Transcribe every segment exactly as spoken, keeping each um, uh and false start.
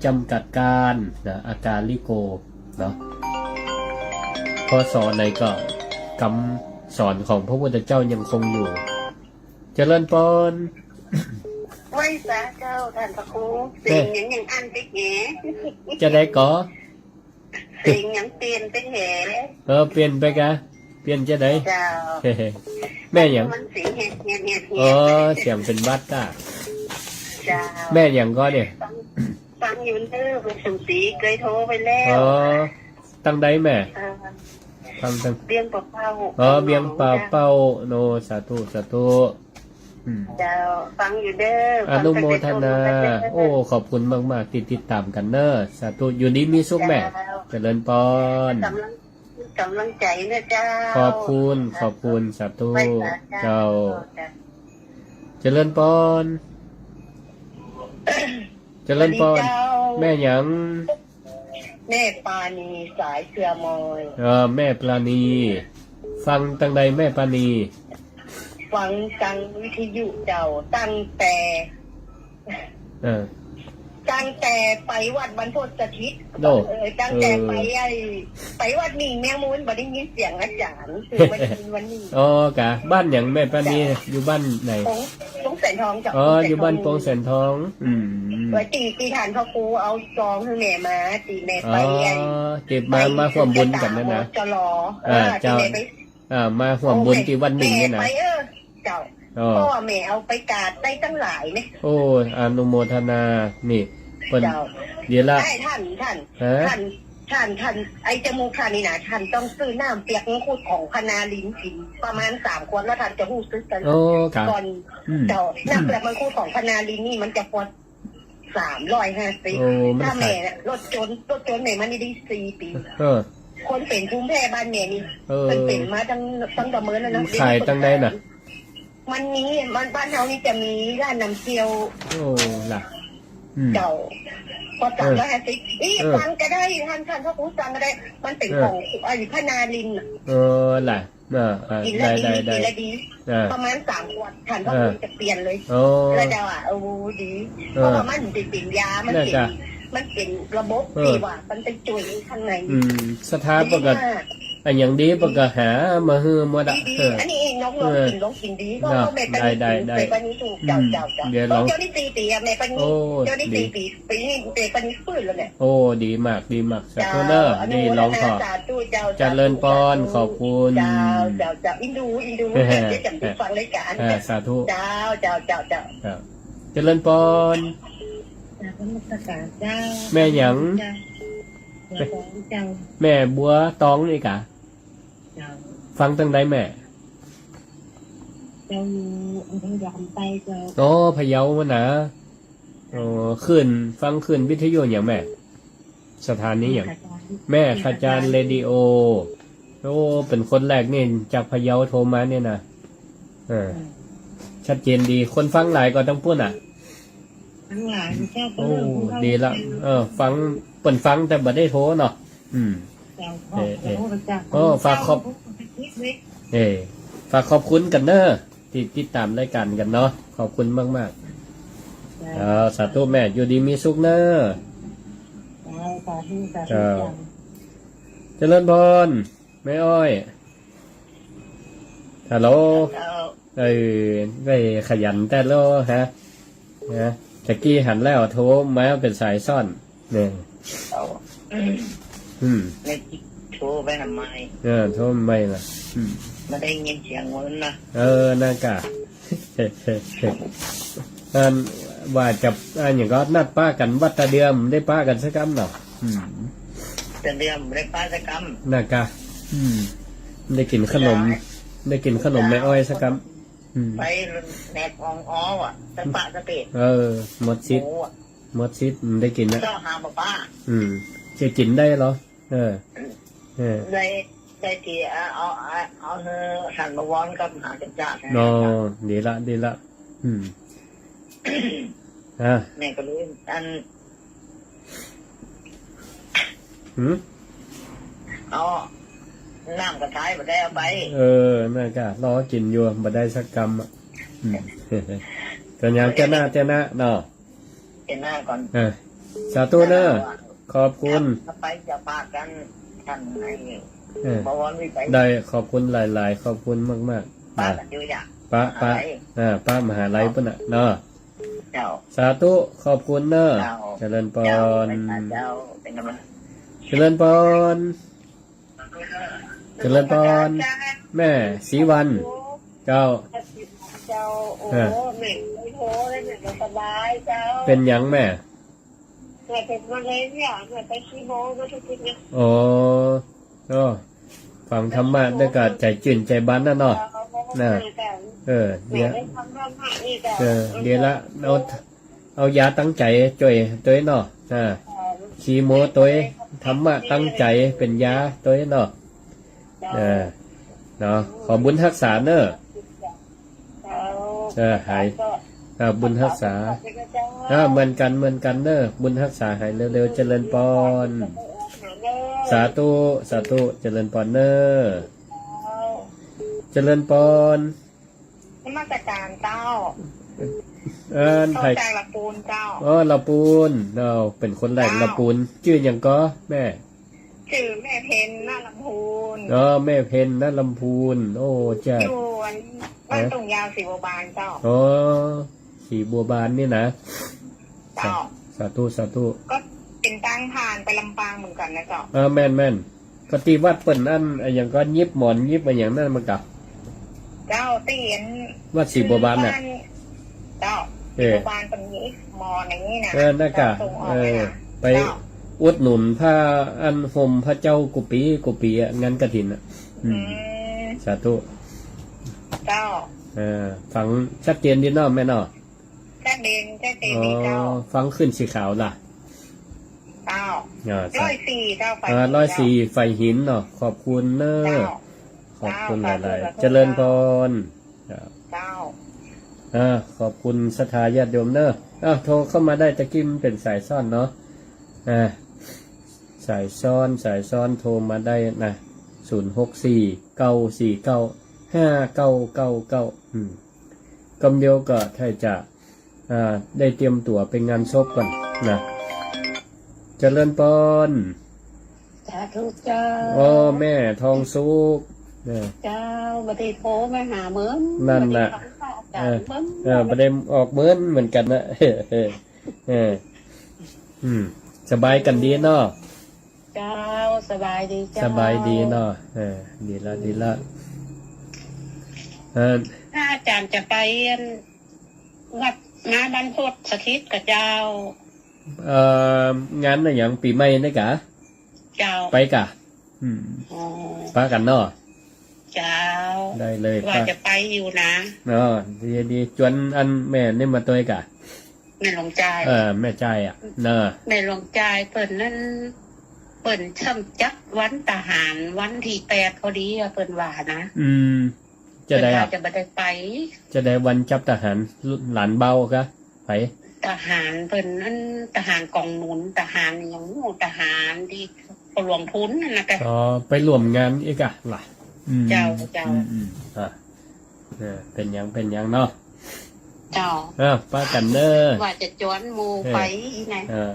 จำกัดการ นะ อากาลิโก เนาะ พ.ศ. ไหนก็ กำสอนของพระพุทธเจ้ายังคงอยู่ เจริญปอน ไหว้สาเจ้าต้านพระครู เสียงยัง ยังอั้นไปแห จะใดก่อ เสียงยังเปลี่ยนไปแห เออ เปลี่ยนไปกะ เปลี่ยนจะใด เจ้า แม่หยัง มันเสียงแหบๆๆๆ อ๋อ เสียงเป๋นหวัดก้า เจ้า แม่หยังก่อเนี่ย ฟัง ฟังอยู่เน้อ คุณสมศรีเกยโทรไปแล้ว อ๋อ ตังใดแม่ เออ ฟังตัง เวียงป่าเป้า อ๋อ เวียงป่าเป้า เจ้า โน สาธุ สาธุ อืม เจ้า ฟังอยู่เน้อ อนุโมทนา ฟังตั้งแต่ต้นมาเน้อ โอ้ ขอบคุณมากๆ ตี้ติดตามกั๋นเน้อ สาธุ อยู่ดีมีสุขแม่ เจ้า เจริญปอน กำลัง กำลังใจ๋เน้อเจ้า ขอบคุณ ขอบคุณ สาธุ ไหว้สาเจ้า เจ้า เจ้า เจริญปอน เจริญปอน สวัสดีเจ้า แม่หยัง แม่ปาณี สายเสือมอย เออ แม่ปาณี ฟังตังใดแม่ปาณี ฟังตังวิทยุเจ้า ตั้งแต่ เออ ตั้งแต่ไปวัดบรรพตสถิต โอ้ เออ ตั้งแต่ เออ ไปไอ้ ไปวัดหมิ่งเมียงมูล บ่ได้ยินเสียงอาจ๋ารย์ คือมาได้ยินวันนี้ อ๋อ กะ บ้านหยังแม่ปาณี เจ้า อยู่บ้านไหน ปง ปงแสนทองเจ้า อ๋อ ปงแสนทอง อยู่บ้านปงแสนทอง อืม ไว้ตี้ ตี้ต้านพระครูเอาซองหื้อแม่มา ตี้แม่ไป อ๋อ ไอ้ เก็บมา ไป มาฮ่วมบุญกั๋นนั่นนะ จลอ อ่า เออ ตี้ เจ้า แม่ไป อ่า มาฮ่วมบุญตี้วัดหมิ่งเนี่ยนะ แม่ไป เออ เจ้า อ๋อ เพราะว่าแม่เอาไปกาดได้ตั้งหลายเนี่ย โอ้ อนุโมทนา นี่ เปิ้น เจ้า เดี๋ยวละ ไอ้ต้าน ต้าน ฮะ ต้าน ต้าน ต้าน ไอ้จมูกต้านนี่นะ ต้านต้องซื้อน้ำเปียกมังคุดของพนารินกิ๋นประมาณสามขวด แล้วต้านจะฮู้สึกกั๋น โอ้ ครับ ก่อน อืม เจ้า น้ำเปียกมังคุดของพนารินนี่มันจะขวด สามร้อยห้าสิบ โอ้ มัน ถ้าแม่น่ะ รถจน รถจนแม่มานี่ได้สี่ปี๋ เออ คนเป๋นภูมิแพ้บ้านแม่นี่ เออ มันเป๋นมาตั้ง ตั้งแต่เมินแล้วนะ ขายตังใดน่ะ มันมี มัน บ้านเฮานี่จะมีร้านน้ำเจียว โอ้ ล่ะ อืม เจ้า พอ เออ สามร้อยห้าสิบ อี๋ เออ สั่งก็ได้ ต้าน ต้านพระครูสั่งก็ได้ มันเป๋น เออ ของไอ้พนารินน่ะ เออ ล่ะ อ่า อ่า กิ๋นแล้วดี ได้ ได้ กิ๋นแล้วดี อ่า ประมาณสามขวด ต้านพระครู อ่า จะเปลี่ยนเลย โอ้ แล้วเจ้าว่า โอ้ ดี เออ เพราะว่ามันเป๋น เป๋นยา มันเป๋น น่าจะ มันเป๋นระบบ เออ ตี้ว่ามันไปจ้วยข้างใน อืม ศรัทธา ดีมาก เปิ้นก็ อันหยังดีเปิ้นก็หามาหื้อหมดอะ ดีๆ เออ อันนี้เองน้องลองกิ๋น เออ ลองกิ๋นดี เพราะว่าแม่ก็ ได้ ได้ ได้ แม่ก็นี่ถูก เจ้า อืม เจ้า เจ้า เดี๋ยวลอง เจ้านี่สี่ปี๋อะ แม่ก็นี่ โอ้ เจ้านี่ ดี สี่ปี๋ ปี๋นี้แม่ก็นี่ฟื้นแล้วเนี่ย โอ้ ดีมาก ดีมาก สาธุเน้อ เจ้า อนุโมทนา นี่ลองขอ สาธุเจ้า เจริญปอน สาธุ ขอบคุณ เจ้า เจ้า เจ้า อินดู อินดู เดี๋ยวจะไปฟังรายการ อ่า สาธุ เจ้า เจ้า เจ้า เจ้า ครับ เจริญปอน กราบนมัสการเจ้า แม่หยัง เจ้า แม่บัวตองนี่กะ เจ้า ฟังตังใดแม่ เจ้าอยู่อำเภอดอยคำใต้เจ้า อ๋อ พะเยามานะ อ๋อ คลื่น ฟังคลื่นวิทยุหยังแม่ สถานีหยัง แม่ขจร แม่ขจรเรดิโอ โอ้ เป๋นคนแรกนี่จากพะเยาโทรมาเนี่ยนะ เออ อืม ชัดเจนดี คนฟังหลายกว่าตังปุ้นอะ ฟังหลายเจ้า โอ้ ก็เริ่มฟัง ดีละ เออ ฟัง เปิ้นฟังแต่บ่ได้โทรเนาะ อืม เจ้า เออ เออ ขอโทษนะเจ้า โอ้ ฝากขอบ เจ้า เออ ฝากขอบคุณกั๋นเน้อ ตี้ติดต๋ามรายการกั๋นเนาะ ขอบคุณมากๆ เจ้า เออ สาธุแม่ อยู่ดีมีสุขเน้อ เจ้า สาธุ สาธุ เจ้า เจ้า เจริญปอน แม่อ้อย ฮัลโหล เจ้า เออ ได้ขยันแต๊เนาะ ฮะ ฮะ ตะกี้หันแล้วโทรมาเป๋นสายซ้อน เนี่ย เจ้า อืม อืม แล้วโทรไปทำไม เออ โทรทำไมล่ะ อืม บ่ได้ยินเสียงมันนะ เออ นั่นกะ อันว่าจะ อันหยังก็นัดปะกั๋นวัดตะเดือม ได้ปะกั๋นสักกำเนาะ อืม ตะเดือมได้ปะสักกำ นั่นกะ อืม ได้กิ๋นขนม ได้กิ๋นขนมแม่อ้อยสักกำ อืม ไปแหนกอ่องอ้ออะ ไปปะตะเปด เออ หมดสิทธิ์ หมูอะ หมดสิทธิ์ มันได้กิ๋นนะ เจ้าหาบ่ป้า อืม จะกิ๋นได้เหรอ เออ เออ ได้ ได้ตี้ เอา เอา เอา เอาหื้อหันมาวอนกับหาจันจาดนะ อ๋อ ดีละ ดีละ อืม อ่ะ แม่ก็เลย อัน หืม เอาน้ำกระท้ายบ่ได้เอาไป เออ นั่นกะ รอกิ๋นอยู่ บ่ได้สักกำอะ อืม กั๋นหยัง เจ้าหน้า เจ้าหน้าเนาะ เจ้าหน้าก่อน เออ สาธุเนอะ ขอบคุณ ไปจะปากั๋น ท่านไอ้ เออ บวรวิสัย ได้ ขอบคุณหลายๆ ขอบคุณมากๆ ปากั๋นอยู่อย่า ปะ ปะ อะไร อ่า ปะมหาลัยปุ้นน่ะเนาะ เจ้า สาธุ ขอบคุณเนอะ เจ้า เจริญปอน เจ้า ไปหาเจ้า เป็นกำลัง เจริญปอน เจริญปอน แม่ศรีวรรณ เจ้า เจ้า โอ้ เออ แม่ไม่โทรเลย แม่ก็สบายเจ้า เป็นหยังแม่ แม่เป็นมะเร็งเนี่ย แม่ไปคีโมมาทุกทีเนี่ย อ๋อ ก็ฟังธรรมะแล้วก็ใจ๋จื้นใจ๋บานนะเนาะ เจ้า นะ เจ้า เออ แม่ เดี๋ยว ได้ฟังธรรมะนี่เจ้า เออ เดี๋ยวละ เอา เอายาตั้งใจ๋จ้วยตวยเนาะ อ่า คีโมตวย ธรรมะตั้งใจ๋เป๋นยาตวยเนาะ เออ เนาะ ขอบุญฮักษาเนอะ เออ หาย เออ บุญฮักษา เออ เหมือนกั๋น เหมือนกั๋นเนอะ บุญฮักษาหายเร็วๆ เจริญปอน สาธุ สาธุ เจริญปอนเนอะ เจริญปอน นมัสการเจ้า เอิ้น โทร ใคร จากละปูนเจ้า อ๋อ ละปูน เฮาเป๋นคนแหล่ง เจ้า ละปูน จื้อหยังก่อแม่ จื้อแม่เพ็ญ ณ ลำพูน อ๋อ แม่เพ็ญ ณ ลำพูน โอ้ เจ้า อยู่อันบ้าน ฮะ ตุ่งยาว ศรีบัวบานเจ้า อ๋อ ศรีบัวบานนี่นะ เจ้า สา สาธุ สาธุ ก็เป๋นตางผ่านไปลำปางเหมือนกั๋นนะเจ้า เออ แม่น แม่น ก็ตี้วัดเปิ้นอัน อะหยังก็หยิบหมอนหยิบอะหยังนั้นมันกะ เจ้า ตี้อัน วัดศรีบัวบานน่ะ บ้าน เจ้า เออ ศรีบัวบานเปิ้นมีหมอนอย่างนี้นะ เออ นั่นกะ เจ้า ส่งออก เออ ไปนะ ไป เจ้า อุดหนุนผ้าอันห่มพระเจ้ากู้ปี๋กู้ปี๋อะ งานกฐินอะ อืม อืม สาธุ เจ้า เออ ฟังชัดเจนดีเนาะแม่เนาะ ชัดเจน ชัดเจนดีเจ้า อ๋อ ฟังขึ้นสีขาวล่ะ เจ้า อ่า ร้อยสี่เจ้า ฝ่าย อ่า หิน ร้อยสี่ เจ้า ฝ่ายหินเนาะ ขอบคุณเนอะ เจ้า ขอบคุณหลายๆ เจ้า สาธุ สาธุ เจริญพร เจ้า เจ้า อ่า ขอบคุณศรัทธาญาติโยมเนอะ อ้าว โทรเข้ามาได้ ตะกี้มันเป๋นสายซ้อนเนาะ อ่า สายซ้อน สายซ้อน โทรมาได้นะ ศูนย์หกสี่ เก้าสี่เก้า ห้าเก้าเก้าเก้า อืม กำเดียวก็ถ้าจะ อ่า ได้เตรียมตั๋วไปงานศพก่อนนะ เจริญปอน สาธุเจ้า โอ้ แม่ทองสุข เออ เจ้า บ่ได้โทรมาหาเมิน นั่นน่ะ บ่ได้ฟังพระอาจ๋ารย์ เออ เมิน เออ บ่ได้ออกเมินเหมือนกั๋นนะ เออ เออ อืม สบายกั๋นดีเนาะ เจ้า สบายดีเจ้า สบายดีเนาะ เออ ดีละ ดีละ เออ พระอาจ๋ารย์จะไปวัดนาบรรพตสถิตกับเจ้า เอ่อ งานอะหยัง ปี๋ใหม่นี่กะ เจ้า ไปกะ อืม อ๋อ ปะกั๋นเนาะ เจ้า ได้เลย ว่า ปะ จะไปอยู่นะ อ๋อ ดี ดี จวนอันแม่นี่มาตวยกะ แม่หลวงจาย เออ แม่จายอะ เนอะ แม่หลวงจายเปิ้นนั้น เปิ้นส่ำจักวันตะหาร วันตี้แปดพอดีอะ เปิ้นว่านะ อืม จะได้ เปิ้นว่า อะ จะบ่ได้ไป จะได้วันจับตะหาร หลานบ่าวกะ ไป ตะหารเปิ้นนั้น ตะหารกองหนุน ตะหารอะหยัง ตะหารตี้พ่อหลวงพูนนั่นนะกะ อ๋อ ไปร่วมงานอีกอะล่ะ อืม เจ้า เจ้า อืม อืม อ่ะ เออ เป๋นหยัง เป๋นหยังเนาะ เจ้า อ่ะ ปะกั๋นเนอะ ว่าจะจวนหมู่ เออ ไปอีกไง เออ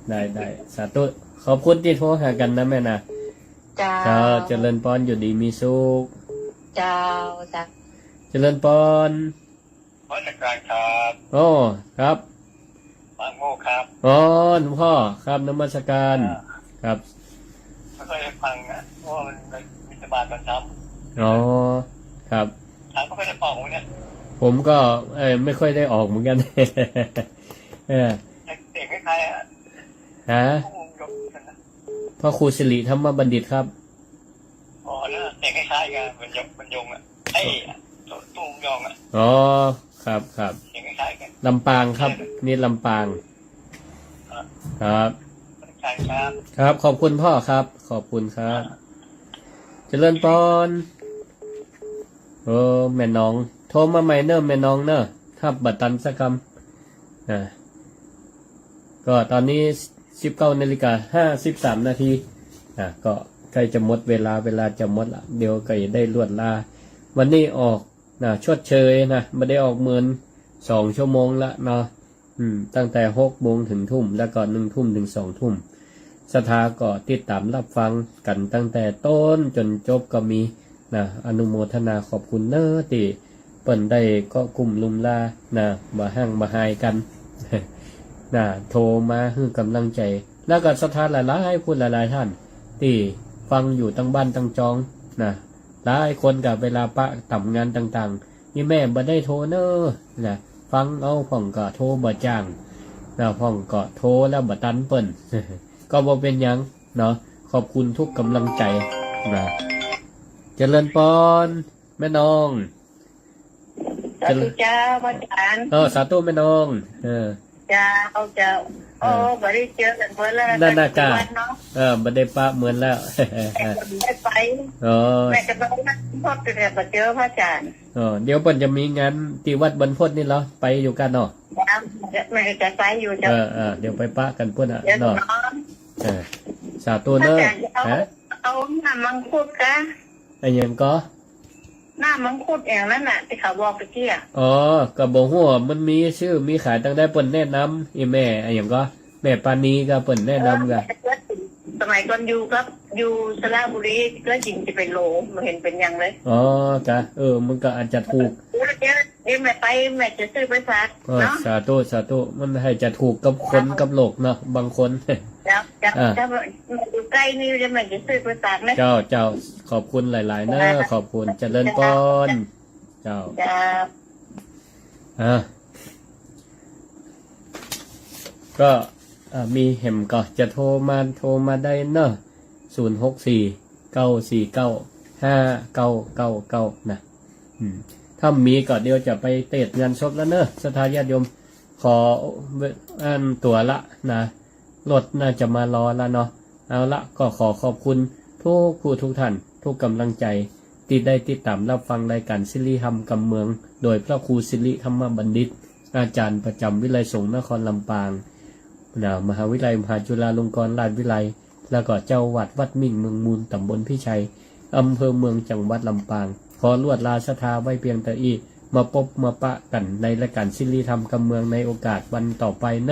ได้ ได้ สาธุ ขอบคุณตี้โทรหากั๋นนะแม่นะ เจ้า เจ้า เจริญปอน อยู่ดีมีสุข เจ้า เจ้า เจริญปอน นมัสการครับ อ๋อ ครับ ปางโมกข์ครับ อ๋อ หลวงพ่อ ครับ นมัสการ อ่า ครับ ไม่ค่อยได้ฟังนะ เพราะว่ามันไปบิณฑบาตตอนเช้า อ๋อ ครับ ถามไม่ค่อยได้ฟังเนี่ย ผมก็ เอ่อ ไม่ค่อยได้ออกเหมือนกัน เออ เสียงคล้ายๆอะ ฮะ พระครูสิริธรรมบัณฑิตครับ อ๋อ แล้วเสียงคล้ายๆกัน บรรยง บรรยงอะ ไอ้ ตุ้งยองอะ อ๋อ ครับ ครับ เสียงคล้ายๆกัน ลำปางครับ นี่ลำปาง ครับ ครับ ครับ ครับ ขอบคุณพ่อครับ ขอบคุณครับ เจริญปอน เออ แม่น้อง โทรมาใหม่เนอะ แม่น้องเนอะ ฮับบ่ตันสักกำ อ่า ก็ตอนนี้ สิบเก้านาฬิกาห้าสิบสามนาที อ่า ก็ใกล้จะหมดเวลา เวลาจะหมดละ เดี๋ยวก็จะได้ล่ำลา วันนี้ออกนะ ชดเชยนะ บ่ได้ออกเมินสองชั่วโมงละเนาะ อืม ตั้งแต่หกโมงเถิงทุ่ม แล้วก็หนึ่งทุ่มเถิงสองทุ่ม ศรัทธาก็ติดต๋ามรับฟังกั๋นตั้งแต่ต้นจ๋นจบก็มีนะ อนุโมทนาขอบคุณเน้อ ตี้เปิ้นได้เกาะกลุ่มลุมลานะ บ่ห่างบ่หายกั๋น นะ โทรมาหื้อก๋ำลังใจ๋ แล้วก็ศรัทธาหลายๆ ผู้หลายๆ ต้าน ตี้ฟังอยู่ตังบ้านตังจองนะ หลายคนก็เวลาปะต๋ามงานต่างๆ อี่แม่บ่ได้โทรเน้อนะ ฟังเอา พ่องก็โทรบ่จ้างนะ พ่องก็โทรแล้วบ่ตันเปิ้น ก็บ่เป๋นหยังเนาะ ขอบคุณทุกก๋ำลังใจ๋นะ เจริญปอน แม่นอง สาธุเจ้า พระอาจ๋ารย์ เออ สาธุแม่นอง เออ เจ้า เจ้า เออ โอ้ บ่ได้เจอกั๋นเปิ้นแล้ว นั่นน่ะ กั๋นทุกวันเนาะ เออ บ่ได้ปะเปิ้นแล้ว บ่ได้ไป อ๋อ แม่จะไปวัดบรรพต แต่บ่เจอพระอาจ๋ารย์ อ๋อ เดี๋ยวเปิ้นจะมีงานตี้วัดบรรพตนี่เหรอ ไปอยู่กั๋นเนาะ เจ้า แม่จะไปอยู่เจ้า เออ เออ เดี๋ยวไปปะกั๋นปุ้นน่ะ เดี๋ยว เนาะ เนาะ เออ สาธุเน้อ พระอาจ๋ารย์ เอา ฮะ เอาน้ำมังคุดกะ อะหยังก็ น้ำมังคุดอย่างนั้นน่ะ ตี้เขาบอกตะกี้อะ อ๋อ ก็บ่ฮู้ว่ามันมีซื้อมีขายตังใด เปิ้นแนะนำ อี่แม่ อะหยังก็ แม่ปานีก็เปิ้นแนะนำกะ เออ สมัยก่อนอยู่กับ อยู่สระบุรี ก็จริงจะเป็นโล บ่เห็นเป๋นหยังเลย อ๋อ กะ เออ มันก็อาจจะถูก เดี๋ยว เดี๋ยวแม่ไป แม่จะซื้อไปฝาก เออ เนาะ สาธุ สาธุ มันให้จะถูกกับคนกับโลกเนาะ บางคน เจ้า เจ้า อ่า ถ้ามันอยู่ใกล้นี่ เดี๋ยวแม่จะซื้อไปฝากนะ เจ้า เจ้า ขอบคุณหลายๆ เน้อ เจ้า ขอบคุณ เจริญปอน เจ้า เจ้า อ่า ก็ อ่า มีแหมก็จะโทรมา โทรมาได้เนาะ ศูนย์หกสี่ เก้าสี่เก้า ห้าเก้าเก้าเก้า นะ อืม ถ้ามีก็เดี๋ยวจะไปเตรียมงานศพแล้วเน้อ ศรัทธาญาติโยม ขออั้นตั๋วละนะ รถน่าจะมารอแล้วเนาะ เอาละ ก็ขอขอบคุณทุกผู้ทุกท่าน ทุกก๋ำลังใจ๋ ตี้ได้ติดต๋ามรับฟังรายก๋านสิริธรรมกำเมือง โดยพระครูสิริธรรมบัณฑิต อาจ๋ารย์ประจ๋ำวิทยาลัยสงฆ์นครลำปาง นะ มหาวิทยาลัยมหาจุฬาลงกรณราชวิทยาลัย แล้วก็เจ้าวัดวัดมิ่งเมืองมูล ต๋ำบลพิชัย อำเภอเมือง จังหวัดลำปาง ขอลวดลาศรัทธาไว้เปียงเต้าอี้ มาปบมาปะกั๋นในรายก๋านสิริธรรมกำเมืองในโอกาสวันต่อไปเน้อ